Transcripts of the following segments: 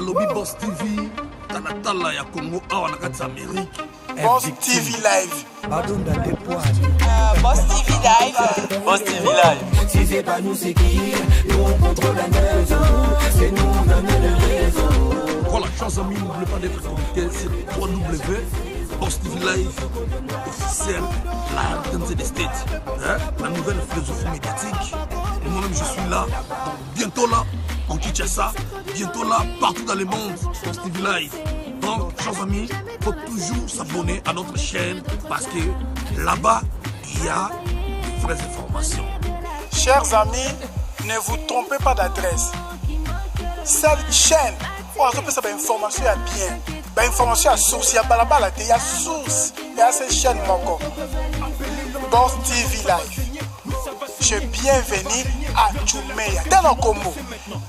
Balobi Boss TV, talatala ya Congo awa na kati ya Amérique. Boss TV Live. Badunda des poils. Boss TV Live. Boss TV Live. Si c'est pas nous, c'est qui? Nous on contrôle la maison. C'est nous, on donne le réseau. Voilà, chers amis, n'oubliez pas d'être connectés sur www.boss TV Live officiel, la RTNC des States. Hein? La nouvelle philosophie médiatique. Et moi-même, je suis là. Donc, bientôt là, en Kinshasa, bientôt là, partout dans le monde, Boss TV Live. Donc, chers amis, il faut toujours s'abonner à notre chaîne parce que là-bas, il y a des vraies informations. Chers amis, ne vous trompez pas d'adresse. Cette chaîne oyo azopesa bainformation ya bien, bainformation ya source ya balabala te, ya source ya se chaîne moko, Boss TV Live. Je bienvenue à Tchumeya te na kombo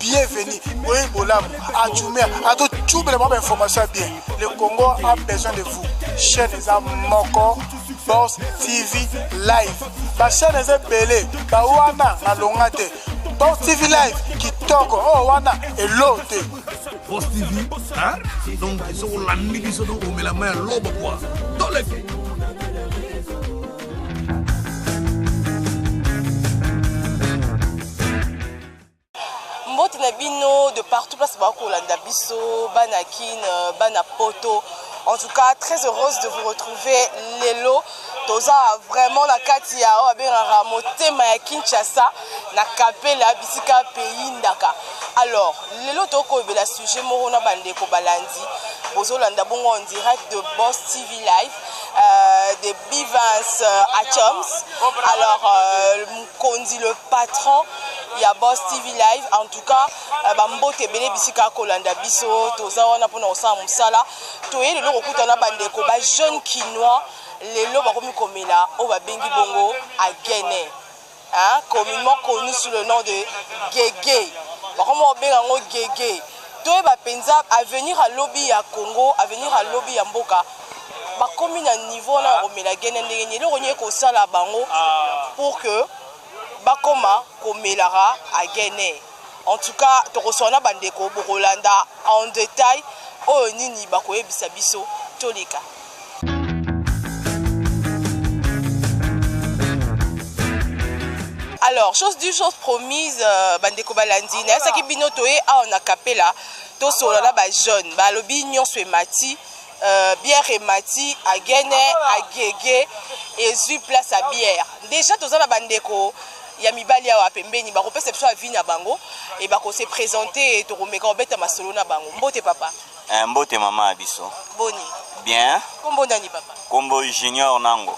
bienvenue boye bolamu à Tchumeya azotubela mwa bainformation ya bien. Le Congo a besoin de vous. Chaîne eza moko, Boss TV Live. Bachaîne eza ebele, bawana nalonga te. Boss TV Live kitoko, oyo wana elo te. Boss TV, hein? Donc, ils ont la milice, donc on met la main à l'aube, quoi. Dans les... Mbote na bino de partout place bakolanda biso, bana Kin, bana Poto. En tout cas, très heureuse de vous retrouver lelo. Toza vraiment na kati ya oyo abengaka motema ya Kinshasa, na Kapela, bisika pays ndaka. Alors lelo tokoyebela sujet moko na bandeko balandi. Bozolanda bongo en direct de Boss TV Live, de Bivens Atoms. Alors Mokonzi, le patron ya Boss TV Live. En tout cas, bambote ebele bisika kolanda biso. Toza wana mpona kosala mosala. Toye lelo kokutana bandeko ba jeune kinois, lelo bakomi komela oyo babengi bongo agene, hein, communément connu sous le nom de Gege. Bakomi kobenga yango Gege. Toyeba mpenza avenir alobi ya Congo, avenir alobi ya mboka. Bakomi na niveau wana ya komela gene ndenge nini? Eloko nini ekosala bango pour que bakoma komelaka agene? En tout cas, tokoswana na bandeko, bokolanda en détail oyo nini bakoyebisa biso. Toleka. Alors, chose due, chose promise, bandeko balandi, nayesaki bino toye awa na Kapela, tosolola na bajeune. Balobi nyonso emati, bière emati, agene, agege ezwi place ya bière. Déjà toza na bandeko ya mibali awa pembeni, bakopesa biso avis na bango e bakose présenter, tokomeka kobeta masolo na bango. Mbote papa. Mbote mama ya biso. Boni? Bien. Kombo nani papa? Kombo Junior Nango.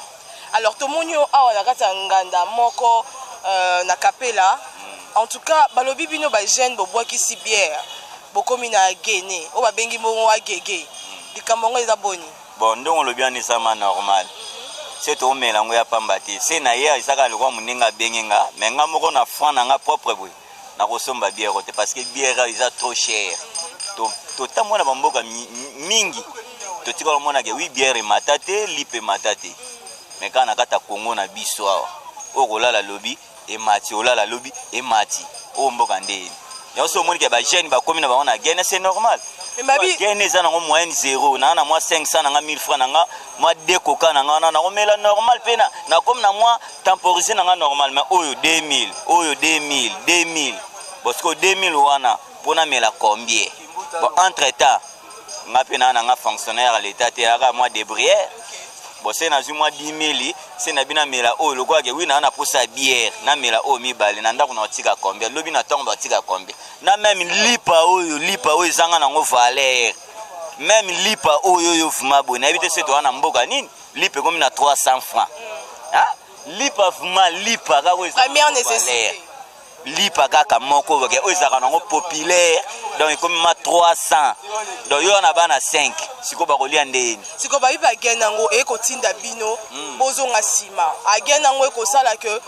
Alors tomoni yo awa na kati ya nganda moko, na Kapela. En tout cas, balobi bino bajeune bobwakisi bière, bokomi na gene oyo babengi bongo agege. Likambo yango eza boni? Bon, ndongo olobi wana ezama normal. Se toomela yango ya pamba te. Se na ye ezaka lokwa moninga abenge nga, mais nga moko na franc na nga propre boye nakosomba bière te, parce que bière eza trop cher. Totambola bamboka mingi, totikala omonake wi bière emata te, lipe emata te, mais kaka na kati ya Congo na biso awa, oyo kolala lobi emati, olala lobi emati, oyo mboka ndeni yango. So omoni ke bajeune bakomi na bango na gene, c'est normal. Gene eza nango moyenne zéro. Naa na mwa 500 na nga, 1000 francs na nga, mwa de coca na nga wana nakomela normal, mpe nakomi na mwa temporiser na nga normal. Mais oyo 2000, oyo 2000, 2000, bon, sikoyo 2000 wana mpo namela combien? Bon, entre temps nga mpe naa na nga fonctionnaire ya l'état te, aka mwa débrouillard. Bon, se nazwi mwa 10 000, se na bino namela oyo lokola ke wi naa na posa ya bière, namela oyo mibale na ndako, na kotika combien? Lobi na ntongo batika combien? Na même lipa oyo, lipa oyo ezanga nango valeur, même lipa oyo oyo vuma boye, nayebi te se toza na mboka nini. Lipa ekomi na 300 francs. Lipa vuma, lipa kaka oyo. Première nécessité. Lipa kaka moko oyo ezalaka nango populaire, donc ekomi ma 300. Donc yo wana bana 5 sikoyo bakolia ndeni? Sikoyo bayibi agene yango ekotinda bino bozonga nsima. Agene yango ekosala ke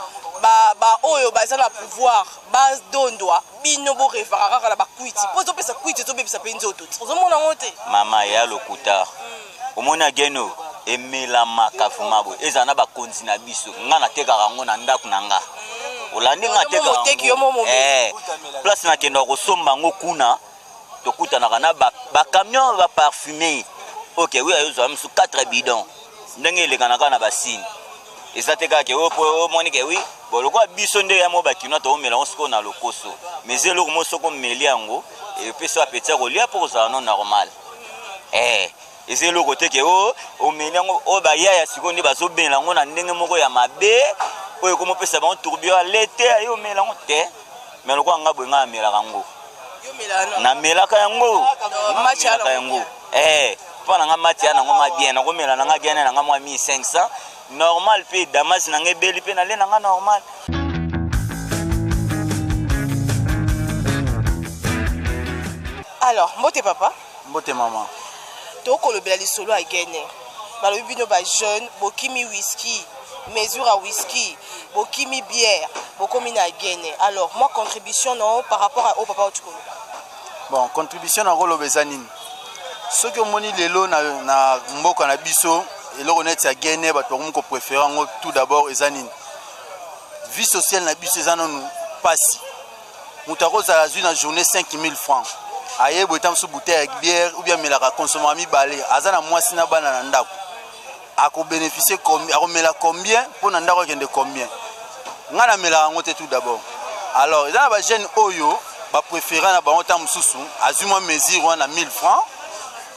baoyo baza na pouvoir badondwa bino, borevaka kaka na bakwiti, mpo ezopesa kwiti, ezobebisa mpe nzoto te. Ozomona yango te? Mama ya lokuta. Omoni agene oyo emelamaka vuma boye, ezala na bakonzi na biso. Nga natekaka yango na ndako na nga, olandi nga? Moteki yo mo. Place nakendaka kosomba yango kuna. Tokutanaka na ba, ba camion ba parfume. Ok, oui, ayozwa misu 4 bidons. Ndenge elekanaka na basine. Eza te kaka ke oyo po omoni ke oui, bon lokola biso nde ya mo bakinois toomela yango sikoyo na lokoso. Mais eza eloko moko soki omeli yango epesi yo appétit ya kolia mpo kozala no normal. Eh, eza eloko te ke o omeli yango oyo bayaya sikoyo nde bazobela yango na ndenge moko ya mabe oyo ekomopesa bango tourbillon ale te aye omela yango te. Mais lokola nga boye nga namelaka yango. Namelaka yango. Namelaka yango. Eh, mpo na nga mati ya nango ma bien, nakomela na nga gene na nga mwa 1500 normal mpe damas na nga ebeli mpe nale na nga normal. Alors, mbote papa. Mbote mama. Tokolobela lisolo ya gene. Balobi bino ba jeune bokimi whisky, mesure ya whisky, bokimi bière, bokomi na gene. Alors, moi contribution non par rapport à au papa otikoloba. Bon, contribution na koloba eza nini? Soki omoni lelo na, na mboka na biso eloko neti ya gene bato bakomi koprefere yango tout d'abord eza nini? Vie sociale na biso eza nanu pasi. Moto akozala azwi na journée 5000 francs aye boye ta mosusu bouteille ya bière ou bien amelaka consomaka mibale, aza na mwasi na bana na ndako, akobénéficie akomela combien mpo na ndako akende combien? Ngai namelaka yango te tout d'abord. Alors eza na bajeune oyo bapréféra na bango ntango mosusu azwi mwa mesure wana 1000 francs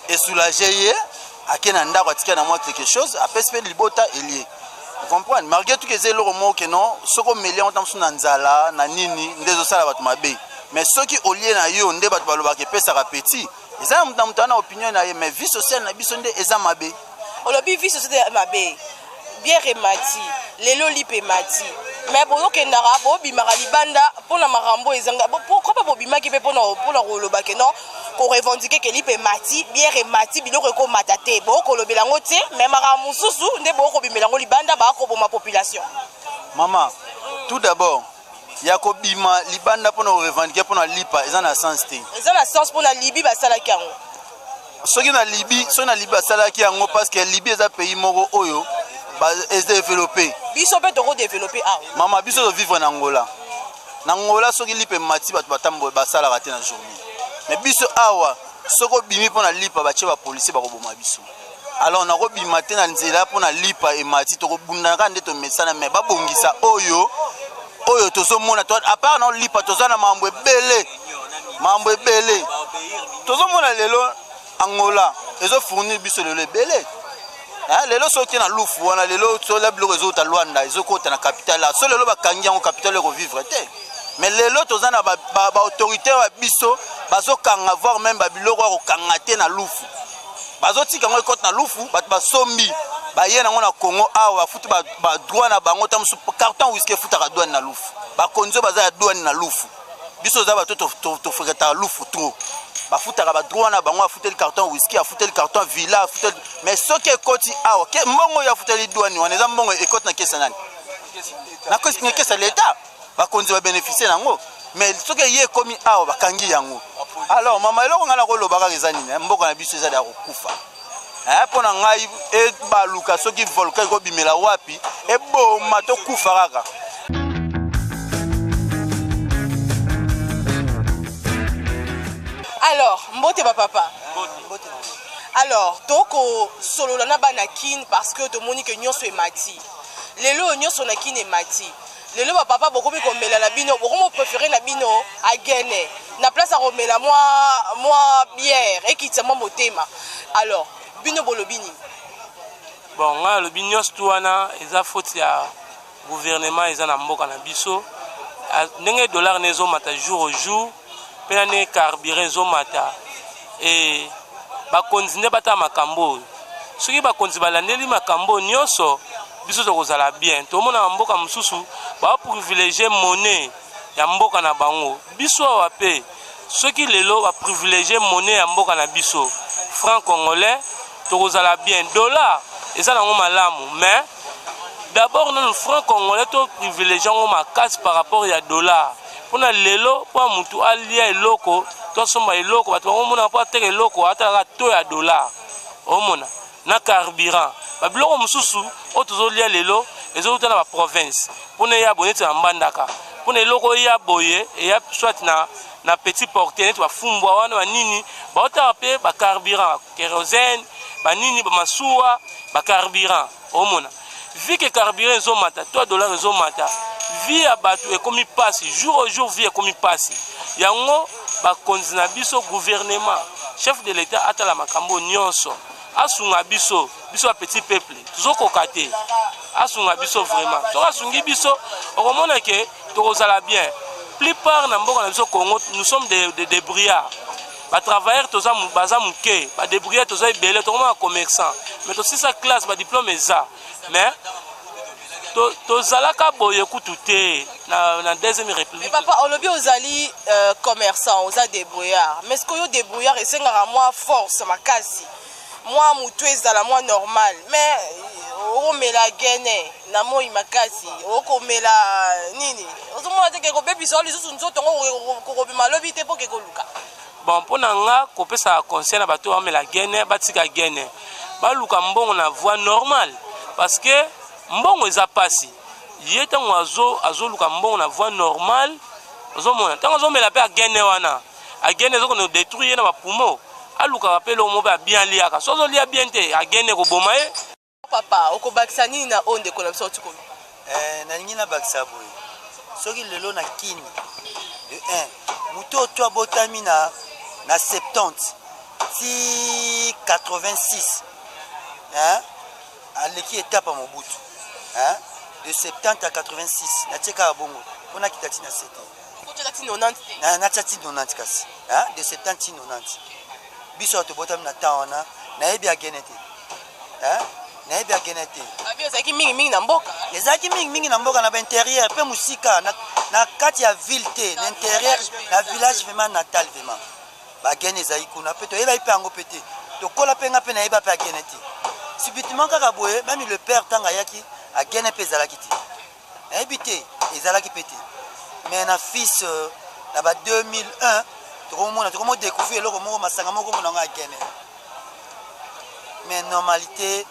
esoulage ye, ake na ndako atika na mwa quelque chose, apesi mpe libota elie. Comprendre malgré tout que eza eloko moko ke non, soki omeli yango ntango mosusu na nzala na nini nde ezosala bato mabe, mais soki olie na yo nde bato balobaka epesaka appétit. Eza na moto na moto na opinion na ye, mais vie sociale na biso nde eza mabe. Olobi vie sociale mabe, bière emati lelo, lipa emati, mais bozokendaka bobimaka libanda mpona makambo ezanga. Pourquoi pas bobimaki mpe mpona koloba ke non, korevendiquer ke lipa emati, bière emati, biloko ekomata te? Bokolobela yango te, mais makambo mosusu nde bokobimela yango libanda, bakoboma population. Mama, tout d'abord ya kobima libanda mpona korevendiquer mpona lipa eza na sens te. Eza na sens mpona Libye basalaki yango. Soki na Libye, soki na Libye basalaki yango parce que Libye eza pays moko oyo edéveloppé. Biso mpe tokodévelopper awa. Mama, biso tovivre na Angola. Na Angola soki lipa emati, bato batambo basalaka te na journée, mais biso awa soki obimi mpo na lipa, batie bapolisier bakoboma biso. Alors nakobima te na nzela mpo na lipa emati, tokobundana kaka nde tomesana. Mais babongisa oyo oyo tozomona. À part na lipa, toza na mambo ebele, mambo ebele tozomona lelo. Angola ezofournir biso lelo ebele. Lelo soki otie na Lufu wana lelo, sola biloko ezouta Lwanda ezokota na capitale. So lelo bakangi yango, capitale ekovivre te. Mais lelo toza na baautorité ba, ba ya biso bazokanga, voire même babiloko ya kokanga te na Lufu, bazotika yango ekota na Lufu, bato basombi baye nango na Congo awa, bafuti badroit na bango. Ta mosusu carton whisky efutaka douane na Lufu. Bakonzi oyo baza ya douane na Lufu, biso oza bato tofréquentaka Lufu trop, bafutaka badroit na bango. Afuteli carton whisky, afuteli carton villa, afuteli. Mais soki ekoti awa, ke mbongo oyo afuteli douane wana eza mbongo ekoti na kesa nani? Na kesa leta. Bakonzi babénéficie nango. Mais soki eye ekomi awa, bakangi yango. Alors mama, eloko ngai nakoloba kaka eza nini? Mboka na biso eza ya kokufa. Mpo na ngai ebaluka soki volcan ekobimela wapi, eboma, tokufa kaka. Alors, mbote bapapa. Alors, tokosolola na bana Kine parce que tomoni ke nyonso emati lelo oyo, nyonso na Kine emati lelo. Bapapa, bokomi komela na bino, bokomi préféré na bino agene na place ya komela mwa mwa bière ekitisa mwa motema. Alors bino bolobi nini? Bon, ngai alobi nyonso tu wana eza faute ya gouvernement eza na mboka na biso. Ndenge dollar na ezomata jour au jour, mpe na ndenge carburant ezomata, e bakonzi nde batala makambo oyo. Soki bakonzi balandeli makambo oyo nyonso, biso tokozala bien. Tomona bamboka mosusu baprivilégie monnaie ya mboka na bango. Biso awa mpe soki lelo baprivilégie monnaie ya mboka na biso, franc congolais, tokozala bien. Dollar eza nango malamu, mais d'abord nanu franc congolais to privilégie yango makasi par rapport ya dollar. Mpona lelo, mpo mutu alia eloko to asomba eloko, bato bango mpo ateka eloko, atalaka to ya dollar. Omona na carburant, babiloko mosusu oyo tozolia lelo ezouta na baprovince mpona eya boye, neti na Mbandaka, mpona eloko eya boye eya soit na Na petit porte neti bafumbwa wana banini, baotaka mpe bacarburant, kérosène, banini, bamasuwa, bacarburant. Omona vu que carburant ezomata, 3 dollar ezomata, vie ya bato ekomi mpasi jour au jour, vie ekomi mpasi. Yango bakonzi na biso, gouvernement, chef de l'État atala makambo nyonso, asunga biso. Biso ya petit peuple tozokoka te. Asunga biso vraiment. Soki asungi biso, okomona ke tokozala bien. Plupart na mboka na biso Congo, nous sommes des débrouillards. Batravailleur toza baza moke, badébrouillard toza ebele. Tokomona commerçant, mais tosisa classe, badiplôme eza, mais tozalaka boye kutu te na deuxième république. Mais papa, olobi ozali commerçant, oza débrouillard, mais ce que oyo débrouillard esengaka mwa force makasi, mwa motu ezala mwa normal. Mais okomela gene na moi makasi, okomela nini, ozomona te ke kobebisa o lisusu nzoto ngo, kokobima lobi te mpo ke koluka. Bon, mpo na nga, kopesa conseil na bato bamela gene, batika gene, baluka mbongo na voie normale, parce que mbongo eza mpasi. Ye ntango azoluka mbongo na voie normale, ozomona ntango azomela mpe agene wana, agene ezokende détruire ye na bapoumon. Alukaka mpe eloko moko mpe abien aliaka. So azolia bien te, agene koboma ye. Papa, okobakisa nini na oyo ndeko na biso auti koloba? Nalingi nabakisa boye: soki lelo na Kini de 1, moto oyo to abotami na 70 ti 86, hein? Aleki etape ya Mobutu, hein? De 70 à 86, natie kaka bongo mpo nakita ti na 7. Okotiaka ti 90 te? Natia ti 90 kasi, hein? De 70 ti 90, biso oyo tobotami na temps wana, nayebi agene te, hein? Nayebi agene te. Abi ezalaki mingimingi na mboka. Ezalaki mingimingi na mboka, na baintérieur mpe mosika, na kati ya ville te, na intérieur, na village vraiment natal. Vraiment bagene ezalaki kuna mpe toyebaki mpe yango mpe te. Tokola mpe, nga mpe nayeba mpe agene te. Subitement kaka boye, même le père ntango ayaki, agene mpe ezalaki te, nayebi te, ezalaki mpe te. Mais na fils na ba 2001, tokomona, tokomodécouvrir eloko moko, masanga moko mona yango agene. Mais normalité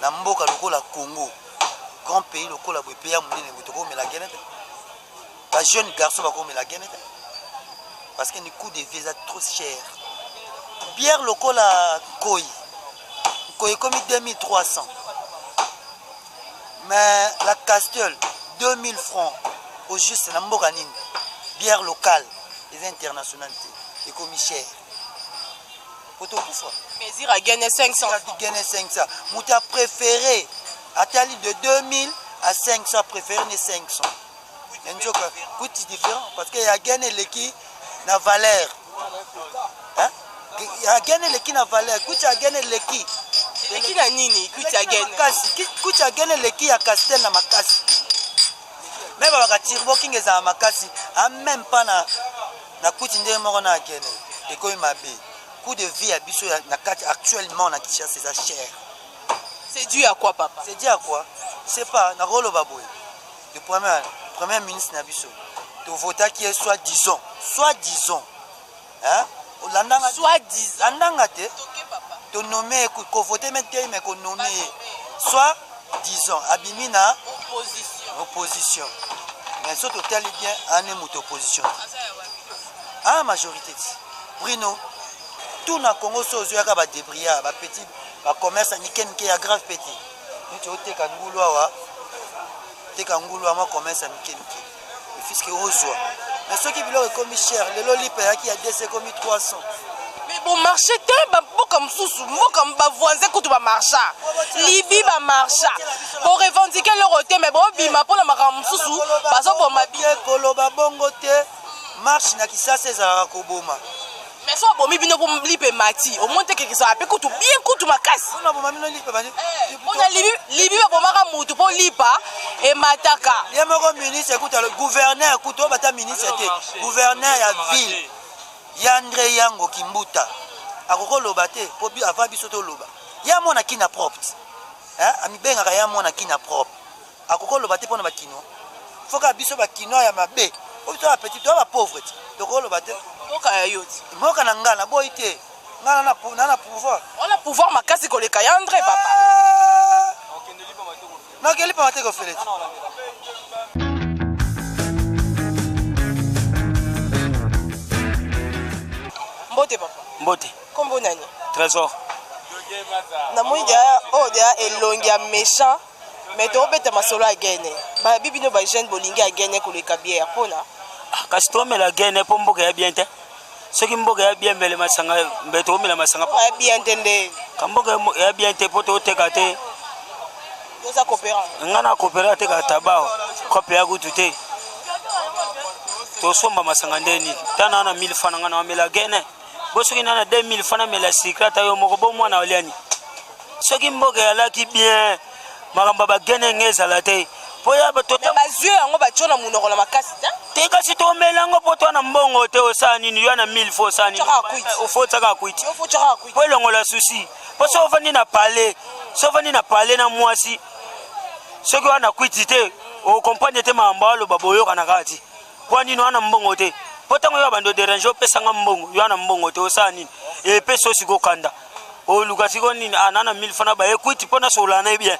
na mboka lokola Congo, grand pays lokola boye, pays ya monene boye, tokomela gene te. Bajeune garçon bakomela gene te, parce que ni coût de vie eza trop cher. Bière lokola nkoi, nkoi ekomi 2300, mais la Castel 2000 francs. Au juste na mboka nini bière locale eza international te ekomi cher po tokufa? Mesure agene 500. Gene 500, moto apréféré atali de 2000 à 500, préféré ne 500. Nzoka coût différent, parce que ya gene eleki na valeur, hein? Ya gene eleki na valeur, coût ya gene eleki. Eleki na nini, coût ya gene? Makasi, coût ya gene eleki ya Castel na makasi. Me balaka Turbo King ezala makasi, a même pas na kuti ndenge moko na akene. Ekomi mabe, coût de vie ya biso na kati actuellement na Kinshasa eza cher. C'est dû à quoi, papa? C'est dû à quoi? Je sais pas. Nakoloba boye: le premier ministre na biso, tovotaki ye soit disons, soit disons, hein? Olandanga? Soit disant. Landanga te. Tonome ye, kovote me te, me konome ye soit disons, abimi na opposition. Opposition. Mais so totali bien, ane moto opposition te, a majorité ti Bruno tout na Congo. So ozoyaka badébrouillard, bapetit bacommerce ya mike mike, ya grave pe te, neti oteka ngulu awa, teka ngulu awa, mwa commerce ya mike mike, puisque ozwa. Mais soki biloko ekomi cher, lelo lipa eyaki ya 2 ekomi 300. Mais bomarché te. Bamboka mosusu, mboka bavoisin kutu bamarcha, Libi bamarcha, borevendiquer eloko te. Mais bobima mpona makambo mosusu, bazoboma bino. Koloba bongo te. Marche na Kisasa ezalaka koboma. Mais so abomi bino mpo lipa emati, omoni te kekesaka mpe kutu bien, kutu makasi. Mpona boma bino lipa bani? Mpona Libi, Libi babomaka mutu mpo lipa emataka. Ye moko ministre ekuta, gouverneur kutu oyo bata ministre te, gouverneur ya ville ya Andre Yango Kimbuta, akokoloba te mpo avant biso toloba. Ye amona Kina propre, amibengaka ye amona Kina propre, akokoloba te mpona bakinois. Foka biso bakinois ya mabe, po biso bapetit toya bapauvre ti, tokoloba te. Mboka ya yo ti. Mboka na nga, naboyi te. Nga na pouvoir. Wana pouvoir makasi koleka ya Andre, papa. Nakeli pama te, kofele te. Mbote papa. Mbote. Kombo nani? Trésor. Namoni deya oyo deya elongi ya méchant, mais tobeta masolo ya gene. Babi bino ba jeune bolingi ya gene koleka bière mpona? Ah, kasi tomela gene mpo mboka ya bien te. Soki mboka ya bien, mbele masanga, mbe tokomela masanga. Ya bien te nde? Ka mboka ya bien te mpo toteka te. Toza coopérant. Nga na coopérant, atekaka taba kope ya kutu te. Tosomba masanga ndeni ta na na 1000 francs na nga na wamela gene bo soki na na 2000 francs namela sucre ata yo moko bo mwana oliani. Soki mboka eyalaki bien, makambo ya bagene nge ezala te mpo ya bazwi yango batio na monoko na makasi te. Te, kasi tomela yango mpo twana mbongo te. Osala nini yo na 1000? Fo osala nini? Fo otiaka kwiti mpo elongola susi, mpo soki ofandi na palais, soki ofandi na palais na mwasi, soki wana kwiti te, okomprendre te makambo aloba, boyokana kaka ti. Mpo nini wana mbongo te? Mpo ntango yo bando dérange, opesanga mbongo, yo wana mbongo te, osala nini? Epesi yo siko kanda, oluka siko nini? Ana na 1000 francs baye kwiti mpo nasolola na ye bien,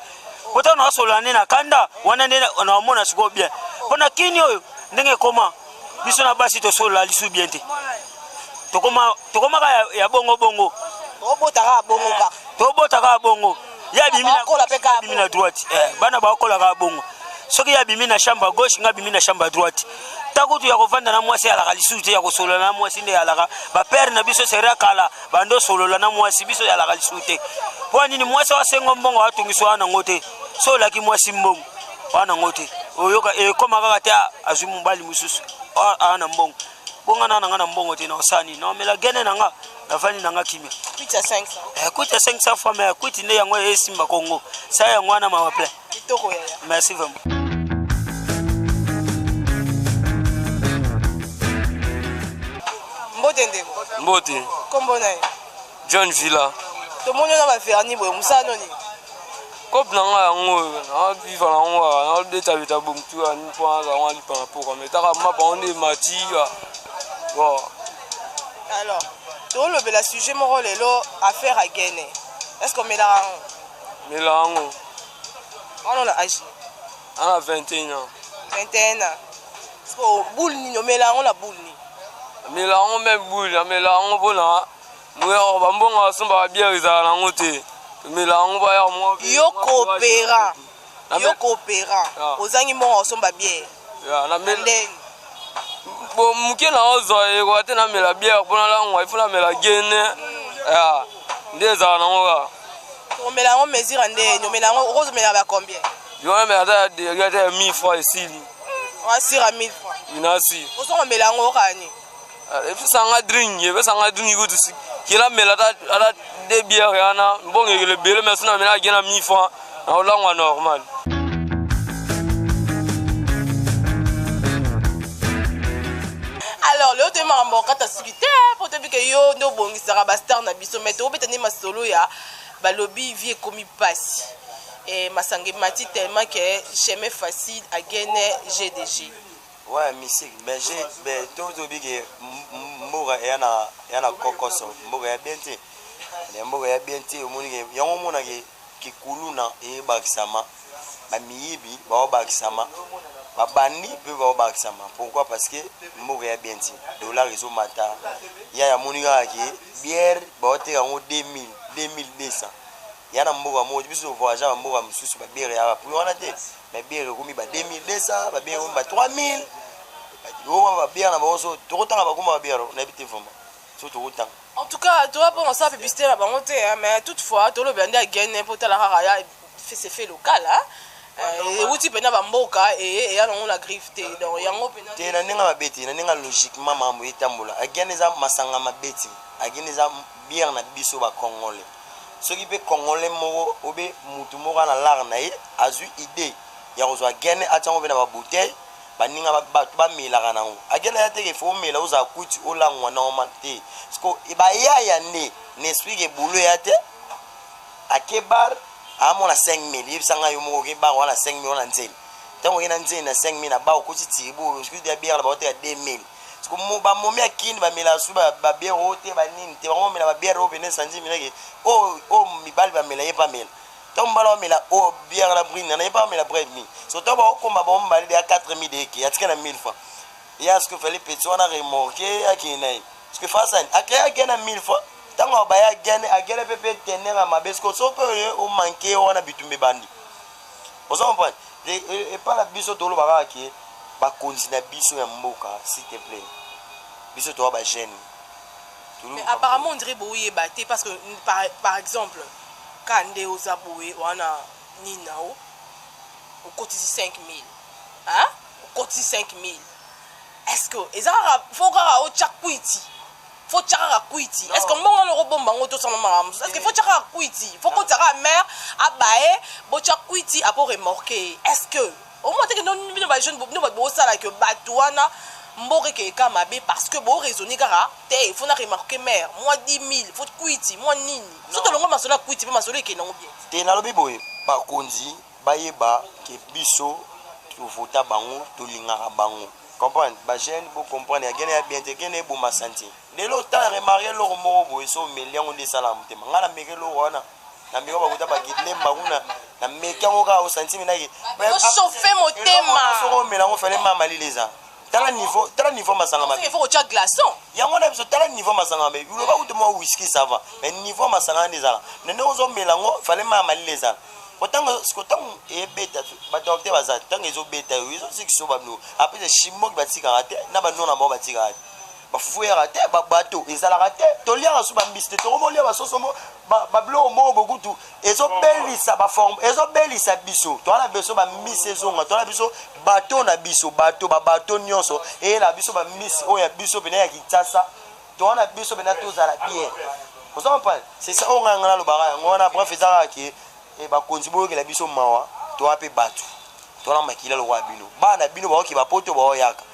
mpo ntango nasolola nde na kanda wana nde naomona sikoyo bien. Mpo na kini oyo ndenge ekoma, biso na basi tosolola lisu bien te, tokomaka ya bongo bongo. Tobotaka bongo kaka. Tobotaka bongo. Ye abimi na droite, bana bakolaka bongo. Soki ye abimi na chambre à gauche, nga abimi na chambre à droite. Takutu ya kovanda na mwasi alaka lisusu te, ya kosolola na mwasi nde alaka. Bapere na biso sere kala bando osolola na mwasi, biso yalaka lisusu te. Mpo nini? Mwasi asengo mbongo, atungisa wana nango te. So olaki mwasi mbongo wana nango te, oyoka ekóma kaka te azwi mobali mosusu aa na mbongo. Bonga na nanga na mbongo te, na osala nini? Naomela gene na nga, navandi na nga kimia. Kwiti ya 500. Kwiti ya 500 fois, mais kwiti nde yango esimba Kongo sa yango wana mawa plein. Kitoko yaya. Merci vraiment. Mbote ndeko. Mbote. Kombo na ye? John Villa. Tomoni oyo na baverni boye, mosala noni? Kope na ngai yango oyo naviva na yango awa, naobetabeta bomutu ani mpo nazala mwa lipa na poka, mais taka mapa yango nde emati bon. Alors tolobela sujet moko lelo, affaire ya gene. Est ce que omelaka yango? Mela yango. Wana na age? Ana 21 ans. 21 ans. Siko boule nini omela yango na boule nini? Amela yango même boule, amela yango mpona bambongo asomba babiere ezala nango te. Tomela yango baya mwa. Yo coopérant, yo coopérant, ozangi mbongo osomba biere ndenge? Bon, moke na ozwa ekoka te namela biere mpo nalangwa, ifo namela gene nde ezala nango kaka. Omela yango mesure ndeni? Omela yango, okozomela ba combien? Yo namela ata ya deri, ata ya 1000 francs esili. Asira 1000 francs? Inasi. Ozongomela yango okani? Epesanga drink, epesanga drink kutu kela mela ata de biere wana, mbongo ekele ebele, mais so namela ake na 1000 francs, naolangwa normal. Alors lelo toye makambo okata suki te, mpo toyebi ke yo nde obongisaka bastar na biso, mais tokobeta nde masolo ya balobi vie ekomi mpasi, masanga emati tellement ke chemin facile agene GDG. Ouais, musique, mais j'ai mais tozobi ke mboka eya na kokoso, mboka ya bien te, ya mboka ya bien te. Omoni ke yango omonake kikuluna eyebakisama, bamiyibi baobakisama, babandi mpe baobakisama. Pourquoi? Parce que mboka ya bien te, dollar ezomata. Ya yamoni kaka ke bière baoteka yango 2000, 2200 ya na mboka moko. Biso voyage bamboka mosusu, babiere ya baprix wana te, mais bière ekomi ba 2200, babiere ekomi ba 3000. Oyo babiere na bango, so tokotanga bakoma babiere, nayebi te vraiment so tokotanga. En tout cas, toza mpo nasala publicité na bango te, mais toutefois tolobela nde agene mpo tala kaka ya c'est fait local, euti mpena bamboka eya nango na griffe te, donc yango mpena. Te, na ndenge mabe te, na ndenge logiquement makambo etambola. Agene eza masanga mabe te, agene eza bière na biso bacongolais. Soki mpe congolais moko obe mutu moko na lare na ye azwi idée ya kozwa gene, atiango mpe na babouteille, baninga bato bamelaka nango. Agene ya teke fo omela ozala kuti olangwa normal te, parce bayaya nde na esprit ke bulo ya te. Ake bar, amona 5000, yebisanga yo moko, oke bar wana 5000 wana nzeli. Ntango oke na nzeli na 5000 na bar, okoti tiribu, oki ya bière na baoteka 2000. Bamomi ya kini bamela su babiere oyo te, banini te, bango bamela babiere oyo pene sanzi minake oyo mibali bamela. Ye mpe amela, ntango mobali bamela oyo biere na brine na ye mpe amela bref mi so. Ntango bakokoma bango mibale deya 4000 eke atika na 1000 francs ya ce que fallait petit wana remorque akende na ye. Parce que fasani acréé agene na 1000 fois ntango abaya agene, agene mpe mpe tener ya mabe siko so mpe omanke wana bitumba ebandi. Ozo comprendre? Epai na biso toloba kaka ke bakonzi na biso ya mboka, s'il te plaît, biso toza bajeune. Mais apparemment on dirait boyeba te, parce que par exemple ka nde oza boye wana, nini na o okotisi 5000, hein, okotisi 5000, est ce que eza kaka faut kaka otya kwiti, faut tya kaka kwiti? Est ce que mbongo wana okobomba yango, tosala makambo mosusu? Est ce que faut tya kaka kwiti, faut kotisa kaka mare abaye, botya kwiti apo remorque? Est ce que omona teke bino bajeune, bino bato bosalaka bato wana, mboka ekeka mabe, parce que boraisonne kaka te, faut na remarque mare mwa 10 000, faut kwiti mwa nini? So tolongo masolo ya kwiti mpe masolo ekende yango bien. Te, nalobi boye, bakonzi bayeba ke biso tovota bango, tolingaka bango, comprendre? Bajeune bocomprendre, agene ya bien te, gene eboma santé. Lelo ta remarque eloko moko boye, so omeli yango nde esalaka motema. Ngai nameki eloko wana, nameki bakuta bakilemba kuna, nameki yango kaka osanti minaki ochauffe motema. Soko omela yango, fale ma malili eza. Tala niveau, tala niveau masanga mabe. Il faut kotya glaçon. Yango na biso, tala niveau masanga mabe. Loba kutu mwa whisky, ça va, mais niveau masanga wana ezala na ndenge ozomela yango, fale ma malili ezala. Kotango siko, ntango ebeta, bato te baza, ntango ezobeta yo, ezosikisa bano. Apres shimoki batikaka te na bano na bango, batikaka te, bafufu eyaka te, babato ezalaka te, toliaka su bambisi te, tokomolia basoso, babiloko moko bokutu ezobelisa baforme, ezobelisa biso. Toala biso bambisi ezonga, toala biso bato na biso, bato babato nyonso eyela biso bambisi oyo ya biso pene ya Kinshasa. Towana biso pena tozala bien, oza comprendre? C'est ça oyo ngai nga nalobaka yango wana. Bref, eza kaka ke bakonzi boyokela biso mawa. Toa mpe bato, towana makila lokola bino. Bana bino baoki bapoto, baoyaka,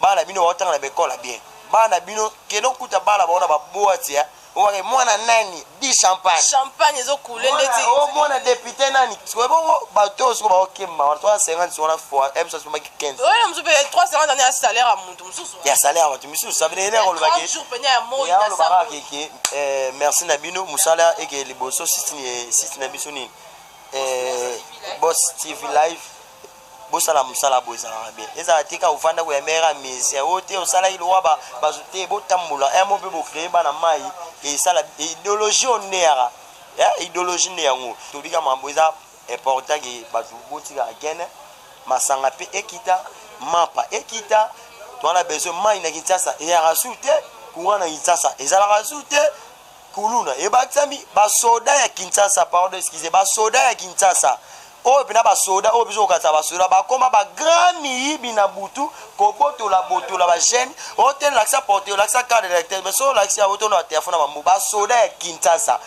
bana bino baotanga na baekole ya bien, bana bino kende okuta bana bao na baboite ya owake mwana nani di champagne. Champagne ezokule ndeti. O mwana député nani. Sikoyo bongo bato oyo sikoyo baokemba wana 350 wana fois m soki 15. Oyo mosusu mpe 350 ane ya salaire ya moto mosusu. Ya salaire ya bato misusu, ça veut dire kolobaki jours pene ya moi na olobaka keke. Merci na bino, mosala eke liboso. Site na biso nini, Boss TV Live, bosala mosala boye, ezalaka bien. Ezala te kaka ofanda koya mere ya musicien oyo te, osalaki lokwa bazo te. Botambola un mo mpe bocrée bana mai, esala idéologie oyo nde yaka idéologie nde yango. Tobika mambo eza important ke bato botika agene masanga mpe ekita, mapa ekita. Towana besoin mai na Kinshasa eyaka su te, courant na Kinshasa ezalaka su te, kuluna ebakisami. Basoda ya Kinshasa, pardon, excuse, basoda ya Kinshasa oyo mpena, basoda oyo biso kokatisa, basoda bakóma bagrand miyibi na butu, kobotola botola bajeune oyo te. Olakisa porte, olakisa carte d'électeur, mais so olakisi yango tono ya telefone na bambo. Basoda ya Kinshasa.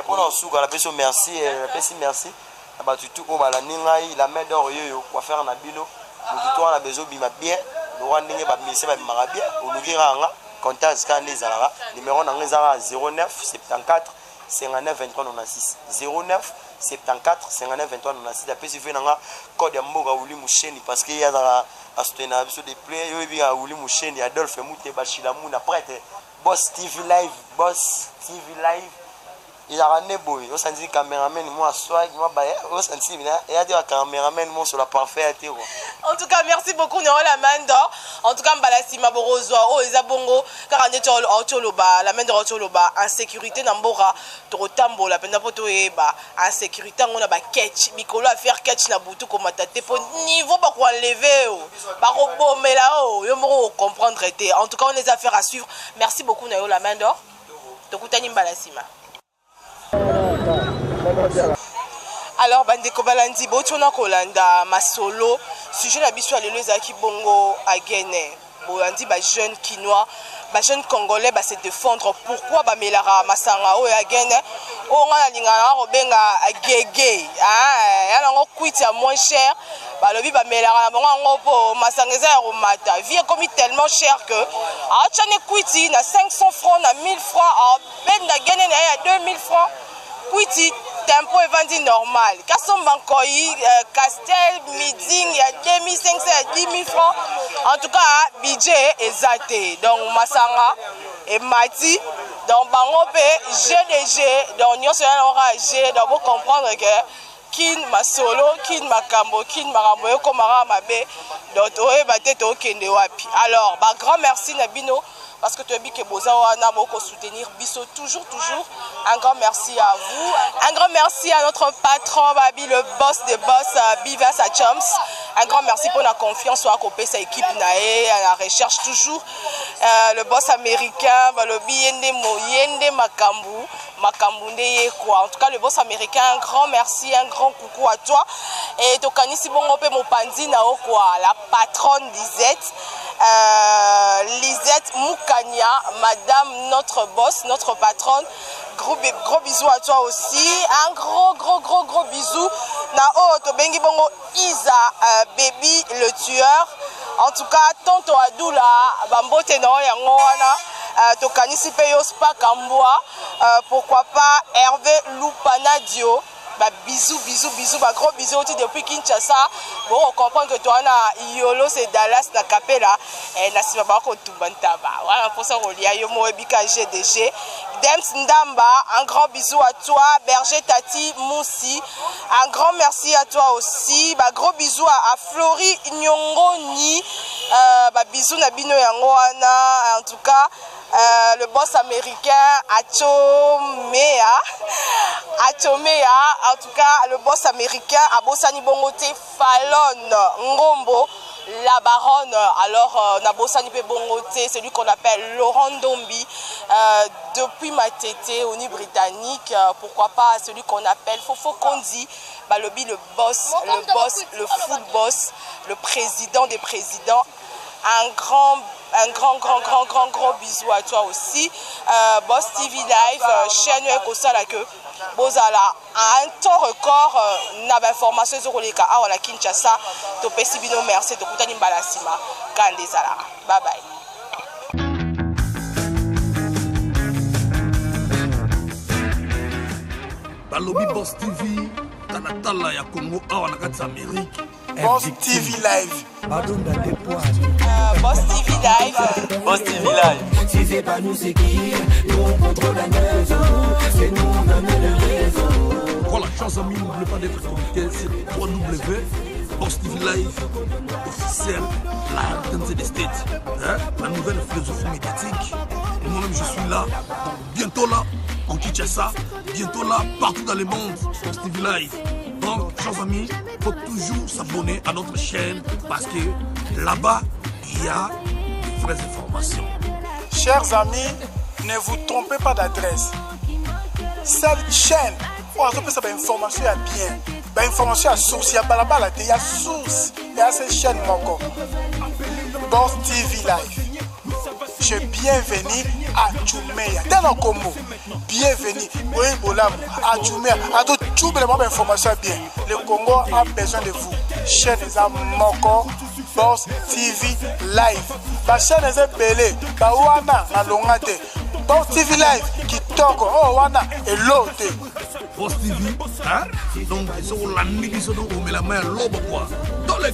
Mpona osuka, napesi yo merci, napesi merci na bato tu oyo balandi ngai, la main d'or oyo coiffeur na bino. Motu to wana bezobima bien lokwa ndenge bamise babimaka bien. Oluki kaka nga contact kaka nde ezalaka. Numéro na nga ezalaka 09 74 59 23 96, 09 74 59 23 96. Apesi ve na nga code ya mboka Wuli Musheni, parce que ye azalaka asoutenaka biso de plein. Yo oyebi kaka Wuli Musheni, Adolphe Mute Bashilamuna, prêtre. Boss TV Live, Boss TV Live ezalaka nde boye. Osanti cameraman mwa swag mwa baye, osanti eya te, bacameraman mosola parfait ya te quoi. En tout cas, merci beaucoup Nero la main d'or. En tout cas, mbala nsima bokozwa oyo eza bongo kaka nde auti oloba, la main d'or auti oloba insécurité na mboka. Tokotambola mpenza mpo toyeba insécurité yango na baketch mikolo, affaire ketch na butu komata te, mpo niveau bakoenleve o bakobomela o yo moko okocomprendre te. En tout cas, on eza affaire à suivre. Merci beaucoup na yo la main d'or, tokutani mbala nsima. Alors bandeko balandi, botiona kolanda masolo. Sujet na biso ya lelo ezalaki bongo agene. Bolandi bajeune kinois, bajeune congolais base défendre pourquoi bamelaka masanga oyo agene, oyo ngai nalingaka na kobenga gege ya nango kwiti ya moins cher. Balobi bamelaka na bango yango mpo masanga eza ya komata, vie ekomi tellement cher que aotyani kwiti na 500 francs, na 1000 francs, abenda gene na ye ya 2000 francs. Kwiti tempo evandi normal, kasomba nkoi, castel miding ya 2500, ya 10 000 francs. En tout cas, budget eza te, donc masanga emati, donc bango mpe gdg, donc nyonso ya nango kaka g. Donc bocomprendre ke Kin masolo, kin makambo, kin makambo ekomaka mabe. Donc toyeba te tokende wapi. Alors, ba grand merci na bino parce que toyebi ke boza wana boko soutenir biso toujours toujours. Un grand merci à vous. Un grand merci à notre patron Babi, le boss des boss, Bivas Achams. Un grand merci pour la confiance oyo akopesa équipe na ye à la recherche toujours. Le boss américain balobi yende mo yende makambu makambu nde ye quoi. En tout cas le boss américain, un grand merci, un grand coucou à toi. Et tokanisi bongo pe mopanzi na yo quoi, la patronne Lisette. Lisette Moukania, madame notre boss, notre patronne. Gros, gros bisous à toi aussi. Un gros, gros, gros, gros bisou. Na oyo tobengi bongo Isa Baby le tueur. En tout cas, tonto Adula, bambote na oyo yango wana. Tokanisi pe yo Spa Kambwa. Pourquoi pas Hervé Lupanadio. Ba bisous, bisous, bisous, ba gros bisous aussi depuis Kinshasa. Bon, on comprend que toi na Yolo c'est Dallas na Capella et na sima ba ko tumba ntaba. Voilà pour ça rolia yo mo ebika GDG. Dems Ndamba, un grand bisou à toi, Berger Tati Moussi. Un grand merci à toi aussi. Ba gros bisous à Flori Nyongoni. Ba bisous na bino yango wana. En tout cas, le boss américain Achomea, Achomea, en tout cas le boss américain Abosani Bongote Fallon Ngombo, la baronne. Alors Nabosani pe Bongote, celui qu'on appelle Laurent Dombi, depuis Matete, au niveau britannique, pourquoi pas celui qu'on appelle Fofo Kondi, Balobi le boss, le boss, le full boss, le président des présidents. Un grand, un grand, grand, grand, grand, gros bisou à toi aussi. Boss TV Live, chaîne Ekosala que Bozala à un temps record, na ba information ezoleka awa na Kinshasa. Topesi bino merci, tokutani mbala sima. Kande zala. Bye bye. Balobi Boss TV, talatala ya Congo awa na kati ya Amérique. Boss TV Live. Boss TV Live. Boss TV Live. Si c'est pas nous, c'est qui? Nous on contrôle la maison. C'est nous on donne le réseau. Voilà, chers amis, n'oubliez pas d'être connectés sur 3W Boss TV Live officiel, la RTNC des States, hein, la nouvelle philosophie médiatique. Et moi-même, je suis là, donc bientôt là, en Kinshasa, bientôt là, partout dans le monde, Boss TV Live. Donc, chers amis, il faut toujours s'abonner à notre chaîne parce que là-bas, il y a des vraies informations. Chers amis, ne vous trompez pas d'adresse. Cette chaîne, où on a information à bien, information à source, il y a balabala, il y a source, il y a cette chaîne moko. Boss TV Live. Je bienvenue à Tchoumeya. Dans le Congo, bienvenue. Oui, Bolam, à Tchoumeya. À tout Tchoumé, les informations bien. Le Congo a besoin de vous. Chaîne eza moko, Boss TV Live. Ba chaîne eza belé, ba wana na longate. Boss TV Live qui toko, oh wana et l'autre. Boss TV, hein? Donc ils sont la mise, ils sont au la main, l'homme quoi. Dans les